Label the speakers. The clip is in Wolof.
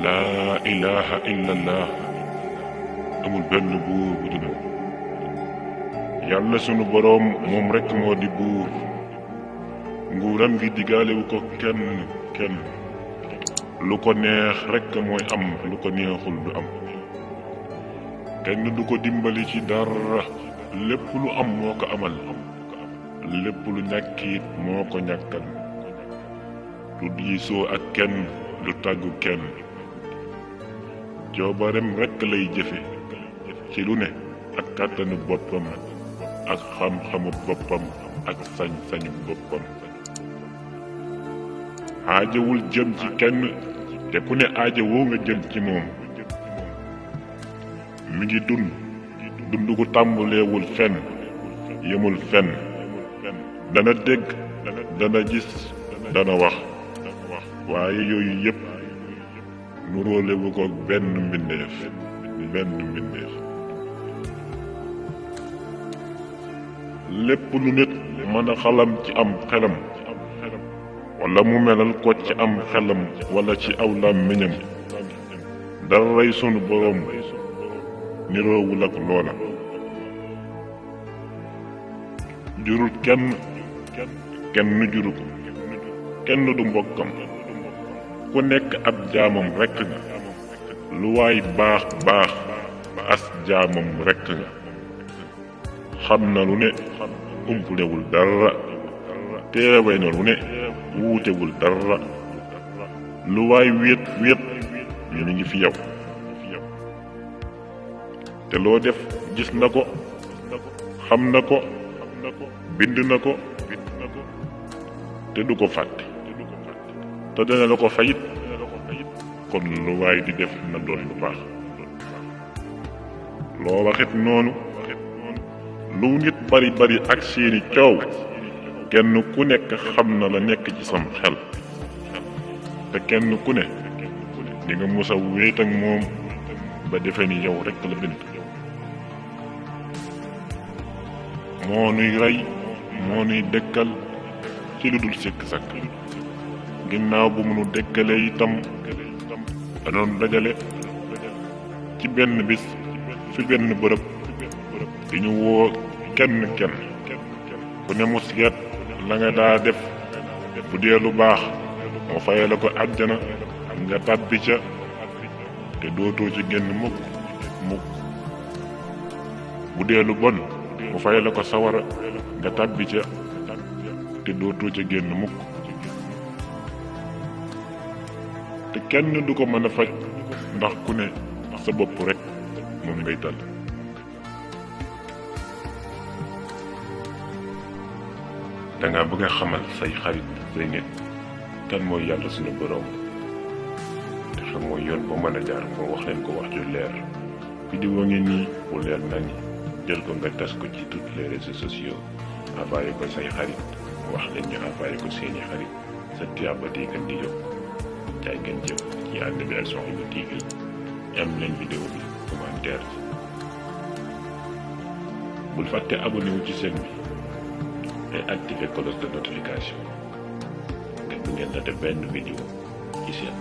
Speaker 1: laa ilaha illallah amul benn buur bu dul yàlla sunu boroom moom rekk moo di buur nguuram gi digaalewu ko kenn lu ko neex rekk mooy am lu ko neexul du am kenn du ko dimbali ci dara lépp lu am moo ko amal lépp lu ñàkkiit moo ko ñàkkal du diisoo ak kenn du tàggu kenn coobarem rekk lay jëfe ci lu ne ak kàttanu boppam ak xam-xamu boppam ak sañ-sañu boppam aajawul jëm ci kenn te ku ne aajawoo nga jëm ci moom mi ngi dund gu tàmbuleewul fenn yemul fenn dana dégg dana gis dana wax waaye yooyu yépp nuróolewu ko benn mbindeef lépp lu nit mën a xalam ci am xelam wala mu melal ko ci am xelam wala ci aw làmmiñam dara rey sunu boroom niroowul ak loola jurul kenn juru ko kenn du mbokkam ku nekk ab jaamam rekk nga lu waay baax as jaamam rekk nga xam na lu ne umpulewul dara teewe na lu ne wuutewul dara lu waay wéet ñu ngi fi yow te loo def gis na ko xam na ko bind na ko te du ko fàtte te dana la ko fayit kon lu waay di def na doon lu baax loo waxit noonu lu nit bari ak seeni coow kenn ku nekk xam na la nekk ci sam xel te kenn ku ne di nga musa wéet ak moom ba defe ni yow rekk la bind moo nuy rey moo nuy dëkkal ci lu dul sikk sakk ginnaaw bu mënu dëkkalee itam danoon dajale ci benn bis fi benn bërëb di ñu woo kenn ku ne mu seet la nga daa def bu dee lu baax mu faye la ko àjjana nga tàbbi ca te dootoo ci génn mukk bu dee lu bon mu faye la ko sawara nga tàbbi ca te dootoo ca génn mukk te kenn du ko mën a faj ndax ku ne sa bopp rekk moom ngay tal danga bëgg a xamal say xarit say nit kan mooy yàlla sunu boroom te xam mooy yoon ba mën a jaar moo wax leen ko wax ju leer vidéo ngi nii bu leer nañi jël ko nga tas ko ci toutes les réseaux sociaux envoyé ko say xarit wax leen ñu envoyé ko seeni xarit sa tiyaaba di gën di yokk jaay ngeen jëf ci ànd bi ak Soxna TV am leen vidéo bi commentaire bul fàtte abonné wu ci chaîne bi et activer cloche de notification te bu ngeen la def benn vidéo ci seen